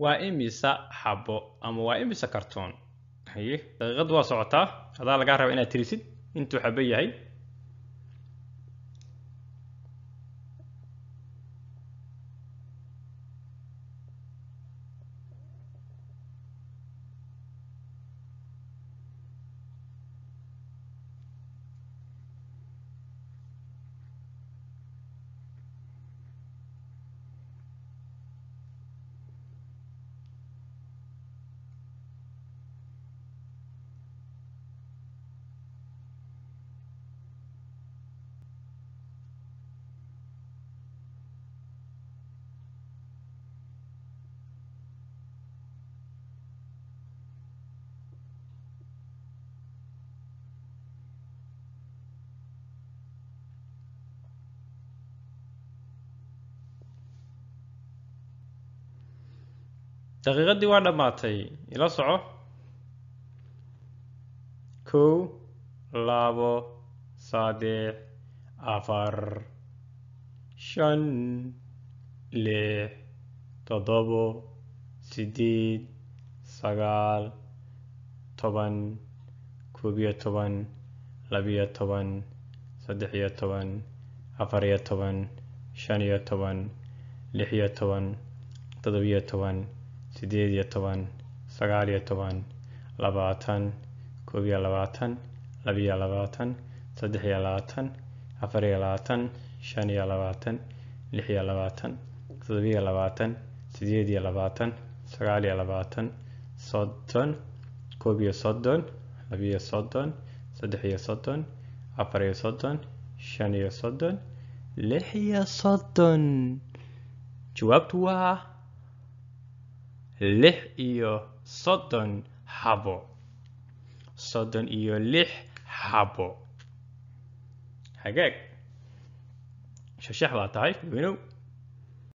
Waa imisa xabo ama waa imisa kartoon? Haye, daqiiqadu waa socotaa, adaa lagaa raba inaad tirisid intuu xabo yahay. Daqiiqadii waa dhammaatay, ila soco. 1, 2, 3, 4, 5, 6, 7, 8, 9, 10, 11, 12, 13, 14, 15, 16, 17, 18, 19, 20, 21, 22, 23, 24, 25, 26, 27, 28, 29, 30, 31, 32, 33, 34, 35, 36. Jawaabtu waa 36 xabo. 36 xabo. Hagaag, shashax baa tahay weynow.